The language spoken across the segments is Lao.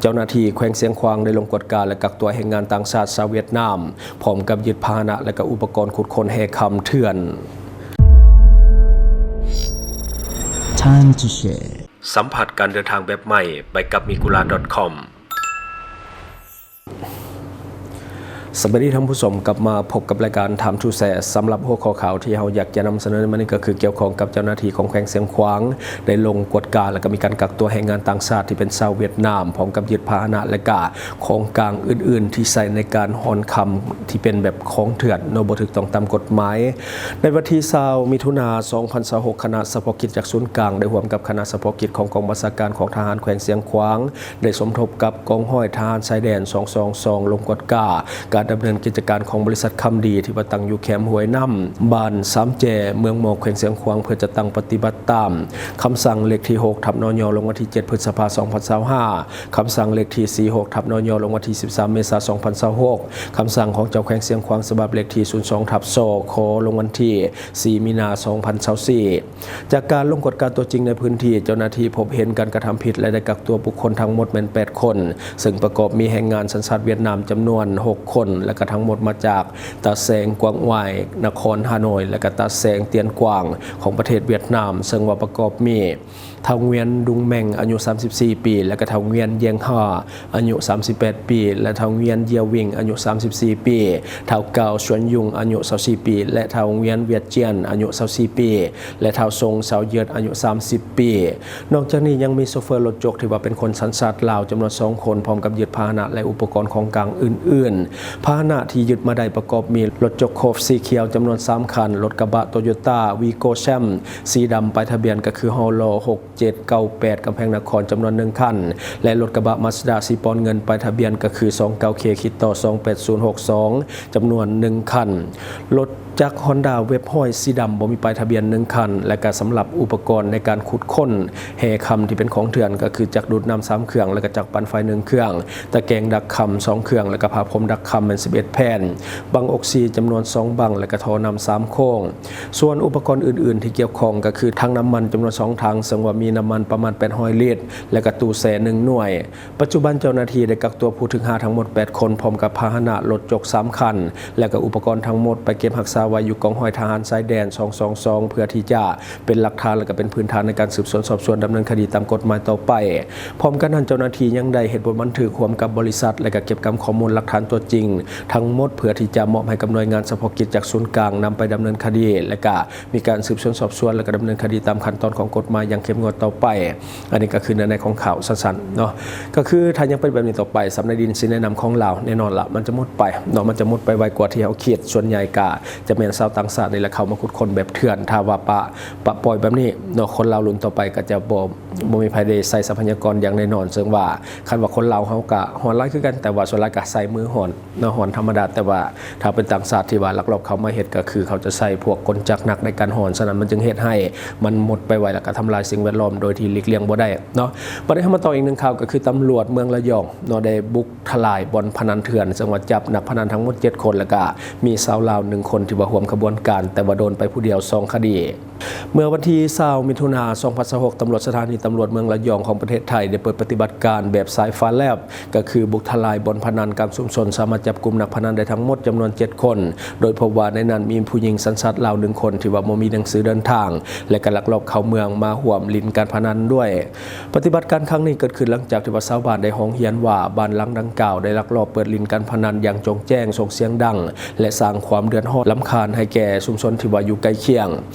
ເຈົ້າໜ້າທີ່ແຂວງຊຽງຂວາງໄດ້ລົງກວດກາ ແລະ ກັກຕົວແຮງງານຕ່າງຊາດຊາວຫວຽດນາມ ພ້ອມກັບຍຶດພາຫະນະ ແລະ ກະອຸປະກອນຂຸດຄົ້ນແຮ່ຄຳເຖື່ອນ. Time to share. ສຳຜັດການເດີນທາງແບບໃໝ່ ໄປກັບ Migura ດອດ ຄອມ. ສະບາຍດີທ່ານຜູ້ຊົມ, ກັບມາພົບກັບລາຍການ Time to Share. ສຳລັບຫົວຂໍ້ຂ່າວທີ່ເຮົາຢາກຈະນຳສະເໜີໃນມື້ນີ້ ກໍຄືກ່ຽວຂ້ອງກັບເຈົ້າໜ້າທີ່ຂອງແຂວງຊຽງຂວາງ ໄດ້ລົງກວດກາ ແລະ ກໍມີການກັກຕົວແຮງງານຕ່າງຊາດທີ່ເປັນຊາວຫວຽດນາມ ພ້ອມກັບຍຶດພາຫະນະ ແລະ ກະຂອງກາງອື່ນໆ ທີ່ໃຊ້ໃນການຮ່ອນຄຳ ທີ່ເປັນແບບຂອງເຖື່ອນເນາະ, ບໍ່ຖືກຕ້ອງຕາມກົດໝາຍ. ໃນວັນທີຊາວ ມິຖຸນາ ສອງພັນຊາວຫົກ ຄະນະສະເພາະກິດຈາກສູນກາງ ໄດ້ຮ່ວມກັບຄະນະສະເພາະກິດຂອງກອງບັນຊາການຂອງທະຫານແຂວງຊຽງຂວາງ ໄດ້ສົມທົບກັບກອງຮ້ອຍທະຫານຊາຍແດນ ສອງສອງສອງ ລົງກວດກາການດຳເນີນກິດຈະການຂອງບໍລິສັດຄຳດີ ທີ່ວ່າຕັ້ງຢູ່ແຄມຫ້ວຍນ້ຳ ບ້ານສາມແຈ ເມືອງໝໍ້ ແຂວງຊຽງຂວາງ ເພື່ອຈັດຕັ້ງປະຕິບັດຕາມຄຳສັ່ງເລກທີຫົກ ທັບ ນຍ ລົງວັນທີເຈັດ ພຶດສະພາ ສອງພັນຊາວຫ້າ, ຄຳສັ່ງເລກທີສີ່ຫົກ ທັບ ນຍ ລົງວັນທີສິບສາມ ເມສາ ສອງພັນຊາວຫົກ, ຄຳສັ່ງຂອງເຈົ້າແຂວງຊຽງຂວາງ ສະບັບເລກທີສູນສອງ ທັບ ສຄ ລົງວັນທີສີ່ ມີນາ ສອງພັນຊາວສີ່. ຈາກການລົງກວດກາຕົວຈິງໃນພື້ນທີ່, ເຈົ້າໜ້າທີ່ພົບເຫັນການກະທຳຜິດ ແລະ ໄດ້ກັກຕົວບຸກຄົນທັງໝົດແມ່ນແປດຄົນ, ເຊິ່ງປະກອບມີແຮງງານສັນຊາດຫວຽດນາມຈຳນວນຫົກຄົນ ແລະ ກະທັງໝົດມາຈາກຕາແສງ ກວາງຫວາຍ ນະຄອນຮ່າໂນ້ຍ ແລະ ກະຕາແສງ ຕຽນກວາງ ຂອງປະເທດຫວຽດນາມ, ເຊິ່ງວ່າປະກອບມີ ທ້າວ ງວຽນ ດຸງແມັງ ອາຍຸສາມສິບສີ່ປີ ແລະ ກະທ້າວ ງວຽນ ຢຽງຮາ ອາຍຸສາມສິບແປດປີ ແລະ ທ້າວ ງວຽນ ຢຽວວິງ ອາຍຸສາມສິບສີ່ປີ, ທ້າວ ກາວ ຊວນຍຸງ ອາຍຸຊາວສີ່ປີ ແລະ ທ້າວ ງວຽນ ວຽດຈຽນ ອາຍຸຊາວສີ່ປີ ແລະ ທ້າວ ຊົງ ຊາວເຢິດ ອາຍຸສາມສິບປີ. ນອກຈາກນີ້ຍັງມີໂຊເຟີລົດຈົກທີ່ວ່າເປັນຄົນສັນຊາດລາວຈຳນວນສອງຄົນ ພ້ອມກັບຍຶດພາຫະນະ ແລະ ອຸປະກອນຂອງກາງອື່ນໆ. ພາຫະນະທີ່ຍຶດມາໄດ້ປະກອບມີລົດຈົກໂຄບສີຂຽວຈຳນວນສາມຄັນ, ລົດກະບະໂຕໂຍຕ້າ ວີໂກ້ ແຊມ ສີດຳ ປ້າຍທະບຽນກໍຄື ຮລ ຫົກ ເຈັດເກົ້າແປດ ກຳແພງນະຄອນ ຈຳນວນໜຶ່ງຄັນ ແລະ ລົດກະບະມາສດ້າສີປອນເງິນ ປ້າຍທະບຽນກໍຄື ສອງເກົ້າເຄ ຂີດຕໍ່ ສອງແປດສູນຫົກສອງ ຈຳນວນໜຶ່ງຄັນ, ລົດຈັກຮອນດ້າເວັບຮ້ອຍສີດຳບໍ່ມີປ້າຍທະບຽນໜຶ່ງຄັນ ແລະ ກະສຳລັບອຸປະກອນໃນການຂຸດຄົ້ນແຮ່ຄຳທີ່ເປັນຂອງເຖື່ອນ ກໍຄືຈັກດູດນ້ຳສາມເຄື່ອງ ແລະ ກະຈັກປັ່ນໄຟໜຶ່ງເຄື່ອງ, ຕະແກງດັກຄຳສອງເຄື່ອງ ແລະ ກະຜ້າພົມດັກຄຳແມ່ນສິບເອັດແຜ່ນ, ບັ້ງອົກຊີຈຳນວນສອງບັ້ງ ແລະ ກະທໍ່ນ້ຳສາມໂຄ້ງ. ສ່ວນອຸປະກອນອື່ນໆທີ່ກ່ຽວຂ້ອງກໍຄືຖັງນ້ຳມັນຈຳນວນສອງຖັງ ເຊິ່ງວ່າມີນ້ຳມັນປະມານແປດຮ້ອຍລິດ ແລະ ກະຕູ້ແຊ່ໜຶ່ງໜ່ວຍ. ປັດຈຸບັນເຈົ້າໜ້າທີ່ໄດ້ກັກຕົວຜູ້ຖືກຫາທັງໝົດແປດຄົນ ພ້ອມກັບພາຫະນະລົດຈົກສາມຄັນ ແລະ ກະອຸປະກອນທັງໝົດໄປເກັບຮັກສາໄວ້ຢູ່ກອງຮ້ອຍທະຫານຊາຍແດນ ສອງສອງສອງ ເພື່ອທີ່ຈະເປັນຫຼັກຖານ ແລະ ກະເປັນພື້ນຖານໃນການສືບສວນສອບສວນດຳເນີນຄະດີຕາມກົດໝາຍຕໍ່ໄປ. ພ້ອມກັນນັ້ນ ເຈົ້າໜ້າທີ່ຍັງໄດ້ເຮັດບົດບັນທຶກຮ່ວມກັບບໍລິສັດ ແລະ ກະເກັບກຳຂໍ້ມູນຫຼັກຖານຕົວຈິງທັງໝົດ ເພື່ອທີ່ຈະມອບໃຫ້ກັບໜ່ວຍງານສະເພາະກິດຈາກສູນກາງນຳໄປດຳເນີນຄະດີ ແລະ ກະ ມີການສືບສວນສອບສວນ ແລະ ກະດຳເນີນຄະດີຕາມຂັ້ນຕອນຂອງກົດໝາຍຢ່າງເຂັ້ມງວດຕໍ່ໄປ. ອັນນີ້ກໍຄືເນື້ອໃນຂອງຂ່າວສັ້ນໆເນາະ, ກໍຄືຖ້າຍັງເປັນແບບນີ້ຕໍ່ໄປ ຊາວໃນດິນຊິແນະນຳຂອງລາວ ແນ່ນອນລະ ມັນຈະໝົດໄປເນາະ, ມັນຈະໝົດໄປໄວກວ່າທີ່ເຮົາຄິດ. ສ່ວນໃຫຍ່ກະຈະແມ່ນຊາວຕ່າງຊາດນີ້ແຫຼະ ເຂົ້າມາຂຸດຄົ້ນແບບເຖື່ອນ. ຖ້າວ່າປະ ປະປ່ອຍແບບນີ້ເນາະ, ຄົນລາວລຸ້ນຕໍ່ໄປກໍຈະບໍ່ ບໍ່ມີໃຜໄດ້ໃຊ້ຊັບພະຍາກອນຢ່າງແນ່ນອນ. ເຊິ່ງວ່າຄັນວ່າຄົນລາວເຮົາກະຮ້ອນຫຼາຍຄືກັນ, ແຕ່ວ່າສ່ວນຫຼາຍກະໃຊ້ມືຮ້ອນ ເນາະ ຮ້ອນທຳມະດາ, ແຕ່ວ່າຖ້າເປັນຕ່າງຊາດທີ່ວ່າລັກລອບເຂົ້າມາເຮັດ ກໍຄືເຂົາຈະໃຊ້ພວກກົນຈັກໜັກໃນການຮ້ອນ, ສະນັ້ນມັນຈຶ່ງເຮັດໃຫ້ມັນໝົດໄປໄວ ແລ້ວກໍທຳລາຍສິ່ງແວດລ້ອມໂດຍທີ່ຫຼີກລ່ຽງບໍ່ໄດ້ເນາະ. ບັດນີ້ເຮົາມາຕໍ່ອີກໜຶ່ງຂ່າວ ກໍຄືຕຳຫຼວດເມືອງລະຍອງເນາະ ໄດ້ບຸກທະລາຍບ່ອນພະນັນເຖື່ອນ, ເຊິ່ງວ່າຈັບນັກພະນັນທັງໝົດເຈັດຄົນ ແລ້ວກໍມີຊາວລາວໜຶ່ງຄົນທີ່ວ່າຮ່ວມຂະບວນການ, ແຕ່ວ່າໂດນໄປຜູ້ດຽວສອງຄະດີ. ເມື່ອວັນທີຊາວ ມິຖຸນາ ສອງພັນຊາວຫົກ ຕຳຫຼວດສະຖານີຕຳຫຼວດເມືອງລະຍອງຂອງປະເທດໄທ ໄດ້ເປີດປະຕິບັດການແບບສາຍຟ້າແລບ, ກໍຄືບຸກທະລາຍບ່ອນພະນັນກາງຊຸມຊົນ, ສາມາດຈັບກຸມນັກພະນັນໄດ້ທັງໝົດຈຳນວນເຈັດຄົນ, ໂດຍພົບວ່າໃນນັ້ນມີຜູ້ຍິງສັນຊາດລາວໜຶ່ງຄົນທີ່ວ່າບໍ່ມີໜັງສືເດີນທາງ ແລະ ກໍລັກລອບເຂົ້າເມືອງມາຮ່ວມຫຼິ້ນການພະນັນດ້ວຍ. ປະຕິບັດການຄັ້ງນີ້ເກີດຂຶ້ນຫຼັງຈາກທີ່ວ່າຊາວບ້ານໄດ້ຮ້ອງຮຽນວ່າ ບ້ານຫຼັງດັ່ງກ່າວໄດ້ລັກລອບເປີດຫຼິ້ນການພະນັນຢ່າງໂຈ່ງແຈ້ງ, ສົ່ງສຽງດັງ ແລະ ສ້າງຄວາມເດືອດຮ້ອນລຳຄານໃຫ້ແກ່ຊຸມຊົນທີ່ວ່າຢູ່ໃກ້ຄຽງ.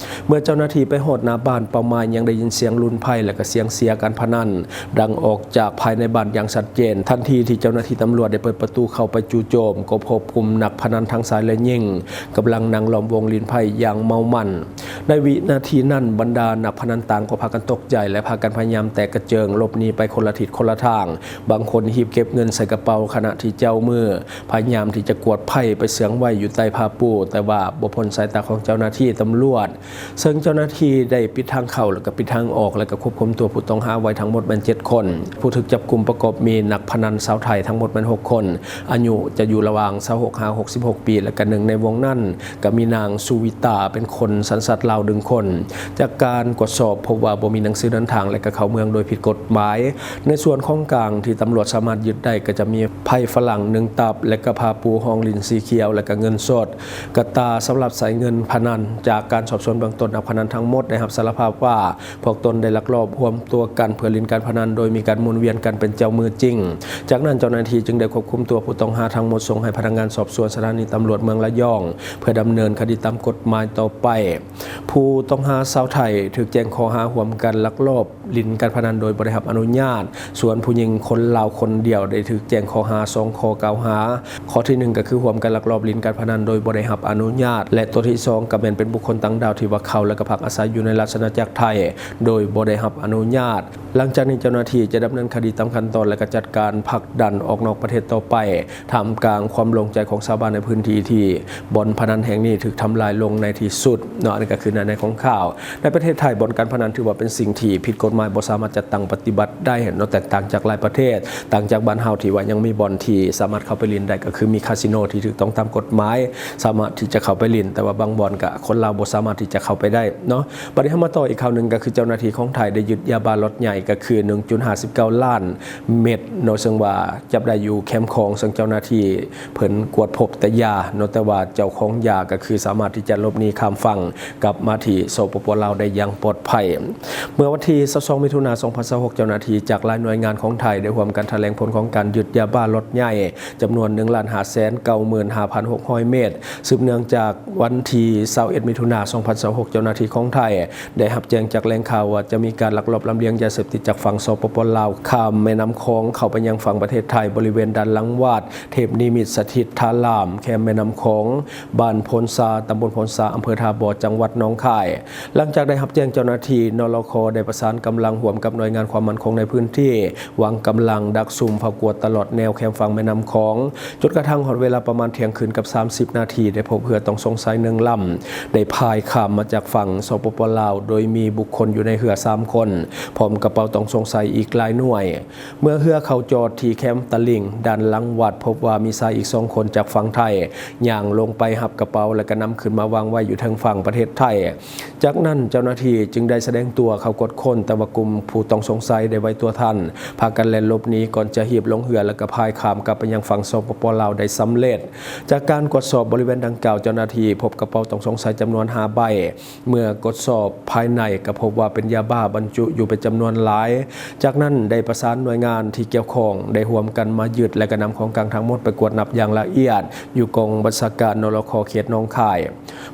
ເມື່ອເຈົ້າໜ້າທີ່ໄປຮອດໜ້າບ້ານ, ເປົ້າໝາຍຍັງໄດ້ຍິນສຽງລຸນໄພ ແລະ ກະສຽງເຊຍການພະນັນ ດັງອອກຈາກພາຍໃນບ້ານຢ່າງຊັດເຈນ. ທັນທີທີ່ເຈົ້າໜ້າທີ່ຕຳຫຼວດໄດ້ເປີດປະຕູເຂົ້າໄປຈູ່ໂຈມ, ກໍພົບກຸ່ມນັກພະນັນທັງຊາຍ ແລະ ຍິງ ກຳລັງນັ່ງລ້ອມວົງຫຼິ້ນໄພຢ່າງເມົາມັນ. ໃນວິນາທີນັ້ນ, ບັນດານັກພະນັນຕ່າງກໍພາກັນຕົກໃຈ ແລະ ພາກັນພະຍາຍາມແຕກກະເຈິງ, ຫຼົບໜີໄປຄົນລະທິດຄົນລະທາງ. ບາງຄົນຮີບເກັບເງິນໃສ່ກະເປົາ, ຂະນະທີ່ເຈົ້າມືພະຍາຍາມທີ່ຈະກວາດໄພ້ໄປເຊື່ອງໄວ້ຢູ່ໃຕ້ຜ້າປູ, ແຕ່ວ່າບໍ່ພົ້ນສາຍຕາຂອງເຈົ້າໜ້າທີ່ຕຳຫຼວດ. ເຊິ່ງເຈົ້າໜ້າທີ່ໄດ້ປິດທາງເຂົ້າ ແລະ ກໍປິດທາງອອກ ແລະ ກໍຄວບຄຸມຕົວ ຜູ້ຕ້ອງຫາໄວ້ທັງໝົດແມ່ນເຈັດຄົນ. ຜູ້ຖືກຈັບກຸມປະກອບມີນັກພະນັນຊາວໄທທັງໝົດແມ່ນຫົກຄົນ, ອາຍຸຈະຢູ່ລະຫວ່າງຊາວຫົກຫາຫົກສິບຫົກປີ ແລະກະໜຶ່ງໃນວົງນັ້ນກະມີນາງ ສຸວິຕາ ເປັນຄົນສັນຊາດລາວໜຶ່ງຄົນ. ຈາກການກວດສອບພົບວ່າບໍ່ມີໜັງສືເດີນທາງ ແລະກະເຂົ້າເມືອງໂດຍຜິດກົດໝາຍ. ໃນສ່ວນຂອງກາງທີ່ຕຳຫຼວດສາມາດຍຶດໄດ້ກະຈະມີໄພ້ຝຣັ່ງໜຶ່ງຕັບ ແລະກະຜ້າປູຮອງລິນສີຂຽວ ແລະກະເງິນສົດ, ກະຕ່າສຳລັບໃສ່ເງິນພະນັນ. ຈາກການສອບສວນເບື້ອງຕົ້ນ ນັກພະນັນທັງໝົດໄດ້ຮັບສາລະພາບວ່າ ພວກຕົນໄດ້ລັກລອບຮວມຕົວກັນເພື່ອຫຼິ້ນການພະນັນ ໂດຍມີການໝູນວຽນກັນເປັນເຈົ້າມືຈິງ. ຈາກນັ້ນເຈົ້າໜ້າທີ່ຈຶ່ງໄດ້ຄວບຄຸມຕົວຜູ້ຕ້ອງຫາທັງໝົດ ສົ່ງໃຫ້ພະນັກງານສອບສວນສະຖານີຕຳຫຼວດເມືອງລະຍອງ ເພື່ອດຳເນີນຄະດີຕາມກົດໝາຍຕໍ່ໄປ. ຜູ້ຕ້ອງຫາຊາວໄທຖືກແຈ້ງຂໍ້ຫາຮ່ວມກັນລັກລອບຫຼິ້ນການພະນັນໂດຍບໍ່ໄດ້ຮັບອະນຸຍາດ, ສ່ວນຜູ້ຍິງຄົນລາວຄົນດຽວໄດ້ຖືກແຈ້ງຂໍ້ຫາສອງຂໍ້ກ່າວຫາ. ຂໍ້ທີໜຶ່ງ ກໍຄືຮ່ວມກັນລັກລອບຫຼິ້ນການພະນັນໂດຍບໍ່ໄດ້ຮັບອະນຸຍາດ ແລະ ຕົວທີສອງ ກໍແມ່ນເປັນບຸກຄົນຕ່າງດ້າວທີ່ວ່າເຂົ້າ ແລະ ກໍພັກອາໄສຢູ່ໃນລາຊະອານາຈັກໄທໂດຍບໍ່ໄດ້ຮັບອະນຸຍາດ. ຫຼັງຈາກນີ້ເຈົ້າໜ້າທີ່ຈະດຳເນີນຄະດີຕາມຂັ້ນຕອນ ແລະ ກໍຈັດການຜັກດັນອອກນອກປະເທດຕໍ່ໄປ ທ່າມກາງຄວາມໂລ່ງໃຈຂອງຊາວບ້ານໃນພື້ນທີ່ ທີ່ບ່ອນພະນັນແຫ່ງນີ້ຖືກທຳລາຍລົງໃນທີ່ສຸດເນາະ. ອັນນີ້ກໍຄືໃນ ໃນຂອງຂ່າວ. ໃນປະເທດໄທ ບ່ອນການພະນັນຖືວ່າເປັນສິ່ງທີ່ຜິດກົດໝາຍ ບໍ່ສາມາດຈັດຕັ້ງປະຕິບັດໄດ້ເນາະ, ແຕກຕ່າງຈາກຫຼາຍປະເທດ, ຕ່າງຈາກບ້ານເຮົາທີ່ວ່າຍັງມີບ່ອນທີ່ສາມາດເຂົ້າໄປຫຼິ້ນໄດ້ ກໍຄືມີຄາສິໂນທີ່ຖືກຕ້ອງຕາມກົດໝາຍ ສາມາດທີ່ຈະເຂົ້າໄປຫຼິ້ນ, ແຕ່ວ່າບາງບ່ອນກະຄົນລາວບໍ່ສາມາດທີ່ຈະເຂົ້າໄປໄດ້ເນາະ. ບັດນີ້ເຮົາມາຕໍ່ອີກຂ່າວໜຶ່ງ ກໍຄືເຈົ້າໜ້າທີ່ຂອງໄທໄດ້ຍຶດຢາບ້າລັອດໃຫຍ່ ກໍຄືໜຶ່ງຈຸດຫ້າສິບເກົ້າລ້ານເມັດເນາະ, ເຊິ່ງວ່າຈັບໄດ້ຢູ່ແຄມຂອງ ເຊິ່ງເຈົ້າໜ້າທີ່ ເພິ່ນກວດພົບແຕ່ຢາເນາະ, ແຕ່ວ່າເຈົ້າຂອງຢາກໍຄືສາມາດທີ່ຈະຫຼົບໜີຂ້າມຝັ່ງກັບມາທີ່ ສປປ ລາວ ໄດ້ຢ່າງປອດໄພ. ເມື່ອວັນທີຊາວສອງ ມິຖຸນາ ສອງພັນຊາວຫົກ ເຈົ້າໜ້າທີ່ຈາກຫຼາຍໜ່ວຍງານຂອງໄທໄດ້ຮ່ວມກັນຖະແຫຼງຜົນຂອງການຍຶດຢາບ້າລັອດໃຫຍ່ຈຳນວນໜຶ່ງລ້ານຫ້າແສນເກົ້າໝື່ນຫ້າພັນຫົກຮ້ອຍເມັດ. ສືບເນື່ອງຈາກວັນທີຊາວເອັດ ມິຖຸນາ ສອງພັນຊາວຫົກ ເຈົ້າໜ້າທີ່ຂອງໄທ ໄດ້ຮັບແຈ້ງຈາກແຫຼ່ງຂ່າວວ່າຈະມີການລັກລອບລຳລຽງຢາເສບຕິດຈາກຝັ່ງ ສປປ ລາວ ຂ້າມແມ່ນ້ຳຂອງເຂົ້າໄປຍັງຝັ່ງປະເທດໄທ ບໍລິເວນດ້ານຫຼັງວັດເທບນິມິດສະຖິດທາລາມ ແຄມແມ່ນ້ຳຂອງ ບ້ານໂພນຊາ ຕຳບົນໂພນຊາ ອຳເພີທ່າບໍ່ ຈັງຫວັດໜອງຄາຍ. ຫຼັງຈາກໄດ້ຮັບແຈ້ງ ເຈົ້າໜ້າທີ່ ນລຂ ໄດ້ປະສານກຳລັງຮ່ວມກັບໜ່ວຍງານຄວາມໝັ້ນຄົງໃນພື້ນທີ່ ວາງກຳລັງດັກຊຸມເຝົ້າກວດຕະຫຼອດແນວແຄມຝັ່ງແມ່ນ້ຳຂອງ ຈົນກະທັ້ງຮອດເວລາປະມານທ່ຽງຄືນກັບສາມສິບນາທີ ໄດ້ພົບເຮືອຕ້ອງສົງໄສໜຶ່ງລຳ ໄດ້ພາຍຂ້າມມາຈາກຝັ່ງ ສປປ ລາວ ໂດຍມີບຸກຄົນຢູ່ໃນເຮືອສາມຄົນ ພ້ອມກະເປົາຕ້ອງສົງໄສອີກຫຼາຍໜ່ວຍ. ເມື່ອເຮືອເຂົ້າຈອດທີ່ແຄມຕະລິ່ງດ້ານຫຼັງວັດ ພົບວ່າມີຊາຍອີກສອງຄົນຈາກຝັ່ງໄທ ຍ່າງລົງໄປຮັບກະເປົາ ແລະ ກະນຳຂຶ້ນມາວາງໄວ້ຢູ່ເທິງຝັ່ງປະເທດໄທ. ຈາກນັ້ນເຈົ້າໜ້າທີ່ຈຶ່ງໄດ້ສະແດງຕົວເຂົ້າກວດຄົ້ນ, ແຕ່ວ່າກຸ່ມຜູ້ຕ້ອງສົງໄສໄດ້ໄຫວຕົວທັນ ພາກັນແລ່ນຫຼົບໜີ ກ່ອນຈະຮີບລົງເຮືອ ແລະ ກະພາຍຂ້າມກັບໄປຍັງຝັ່ງ ສປປ ລາວ ໄດ້ສຳເລັດ. ຈາກການກວດສອບບໍລິເວນດັ່ງກ່າວ ເຈົ້າໜ້າທີ່ພົບກະເປົາຕ້ອງສົງໄສຈຳນວນຫ້າໃບ. ເມື່ອກວດສອບພາຍໃນກໍພົບວ່າເປັນຢາບ້າບັນຈຸຢູ່ເປັນຈຳນວນຫຼາຍ. ຈາກນັ້ນໄດ້ປະສານໜ່ວຍງານທີ່ກ່ຽວຂ້ອງ ໄດ້ຮ່ວມກັນມາຍຶດ ແລະ ກະນຳຂອງກາງທັງໝົດໄປກວດນັບຢ່າງລະອຽດ ຢູ່ກອງບັນຊາການ ນລຂ ເຂດໜອງຄາຍ.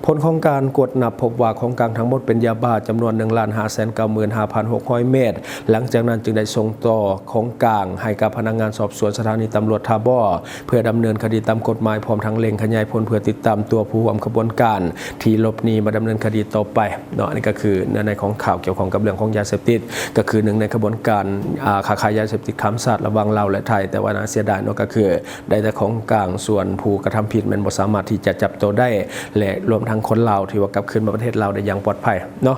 ຜົນຂອງການກວດນັບພົບວ່າຂອງກາງທັງໝົດເປັນຢາບ້າຈຳນວນໜຶ່ງລ້ານຫ້າແສນເກົ້າໝື່ນຫ້າພັນຫົກຮ້ອຍເມັດ. ຫຼັງຈາກນັ້ນຈຶ່ງໄດ້ສົ່ງຕໍ່ຂອງກາງໃຫ້ກັບພະນັກງານສອບສວນສະຖານີຕຳຫຼວດທ່າບໍ່ ເພື່ອດຳເນີນຄະດີຕາມກົດໝາຍ ພ້ອມທັງເລັ່ງຂະຫຍາຍຜົນເພື່ອຕິດຕາມຕົວຜູ້ຮ່ວມຂະບວນການທີ່ຫຼົບໜີມາດຳເນີນຄະດີຕໍ່ໄປເນາະ. ອັນນີ້ກໍຄືເນື້ອໃນຂອງຂ່າວກ່ຽວຂ້ອງກັບເລື່ອງຂອງຢາເສບຕິດ ກໍຄືໜຶ່ງໃນຂະບວນການ ອາ ຄ້າຂາຍຢາເສບຕິດຂ້າມຊາດລະຫວ່າງລາວ ແລະ ໄທ, ແຕ່ວ່າໜ້າເສຍດາຍເນາະ ກໍຄືໄດ້ແຕ່ຂອງກາງ, ສ່ວນຜູ້ກະທຳຜິດແມ່ນບໍ່ສາມາດທີ່ຈະຈັບໂຕໄດ້ ແລະ ລວມທັງຄົນລາວທີ່ວ່າກັບຄືນມາປະເທດລາວໄດ້ຢ່າງປອດໄພເນາະ.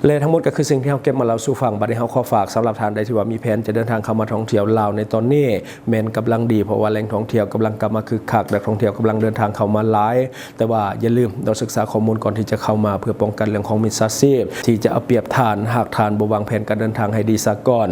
ແລະ ທັງໝົດກໍຄືສິ່ງທີ່ເຮົາເກັບມາເລົ່າສູ່ຟັງ. ບັດນີ້ເຮົາຂໍຝາກສຳລັບທ່ານໃດທີ່ວ່າມີແຜນຈະເດີນທາງເຂົ້າມາທ່ອງທ່ຽວລາວໃນຕອນນີ້ ແມ່ນກຳລັງດີ ເພາະວ່າແຫຼ່ງທ່ອງທ່ຽວກຳລັງກັບມາຄຶກຄັກ, ນັກທ່ອງທ່ຽວກຳລັງເດີນທາງເຂົ້າມາຫຼາຍ. ແຕ່ວ່າຢ່າລືມເນາະ ສຶກສາຂໍ້ມູນກ່ອນທີ່ຈະເຂົ້າມາ ເພື່ອປ້ອງກັນເລື່ອງຂອງມິດສາຊີບທີ່ຈະເອົາປຽບທ່ານ ຫາກທ່ານບໍ່ວາງແຜນການເດີນທາງໃຫ້ດີສາກ່ອນ.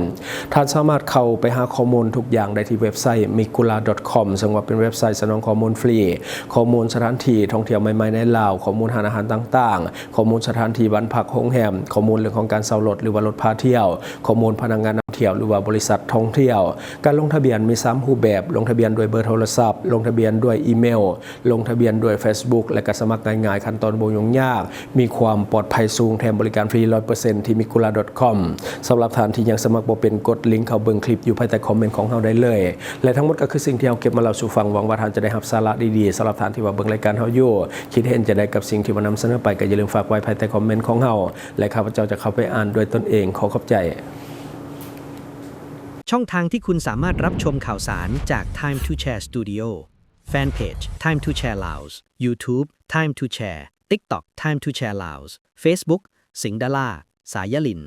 ທ່ານສາມາດເຂົ້າໄປຫາຂໍ້ມູນທຸກຢ່າງໄດ້ທີ່ເວັບໄຊ Mikula dot com ເຊິ່ງວ່າເປັນເວັບໄຊສະໜອງຂໍ້ມູນຟຣີ, ຂໍ້ມູນສະຖານທີ່ທ່ອງທ່ຽວໃໝ່ໆໃນລາວ, ຂໍ້ມູນຮ້ານອາຫານຕ່າງໆ, ຂໍ້ມູນສະຖານທີ່ບ້ານພັກໂຮງແຮມ, ຂໍ້ມູນເລື່ອງຂອງການເຊົ່າລົດ ຫຼືວ່າລົດພາທ່ຽວ, ຂໍ້ມູນພະນັກງານນຳທ່ຽວ ຫຼືວ່າບໍລິສັດທ່ອງທ່ຽວ. ການລົງທະບຽນມີສາມຮູບແບບ, ລົງທະບຽນດ້ວຍເບີໂທລະສັບ, ລົງທະບຽນດ້ວຍອີເມວ, ລົງທະບຽນດ້ວຍເຟສບຸກ ແລະ ກະສະໝັກງ່າຍໆ, ຂັ້ນຕອນບໍ່ຫຍຸ້ງຍາກ, ມີຄວາມປອດໄພສູງ, ແຖມບໍລິການຟຣີຮ້ອຍເປີເຊັນທີ່ Mikula dot com. ສຳລັບທ່ານທີ່ຍັງສະໝັກບໍ່ເປັນ, ກົດລິງເຂົ້າເບິ່ງຄລິບຢູ່ພາຍໃຕ້ຄອມເມັນຂອງເຮົາໄດ້ເລີຍ. ແລະ ທັງໝົດກໍຄືສິ່ງທີ່ເຮົາເກັບມາເລົ່າສູ່ຟັງ. ຫວັງວ່າທ່ານຈະໄດ້ຮັບສາລະດີໆ. ສຳລັບທ່ານທີ່ວ່າເບິ່ງລາຍການເຮົາຢູ່, ຄິດເຫັນຈັ່ງໃດກັບສິ່ງທີ່ວ່ານຳສະເໜີໄປ, ກໍຢ່າລືມຝາກໄວ້ພາຍໃຕ້ຄອມເມັນຂອງເຮົາ ແລະ ຂ້າພະເຈົ້າຈະເຂົ້າໄປອ່ານດ້ວຍຕົນເອງ. ຂໍຂອບໃຈ. ช่องทางที่คุณสามารถรับชมข่าวสารจาก Time to Share Studio Fanpage Time to Share Laos YouTube Time to Share TikTok Time to Share Laos Facebook สิงห์ดารา สายลิน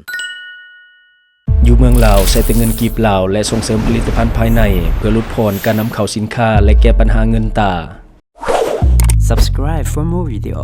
ຢູ່ເມືອງລາວໃຊ້ແຕ່ເງິນກີບລາວ ແລະ ສົ່ງເສີມຜະລິດຕະພັນພາຍໃນ ເພື່ອຫຼຸດຜ່ອນການນຳເຂົ້າສິນຄ້າ ແລະ ແກ້ບັນຫາເງິນຕາ. Subscribe for more video.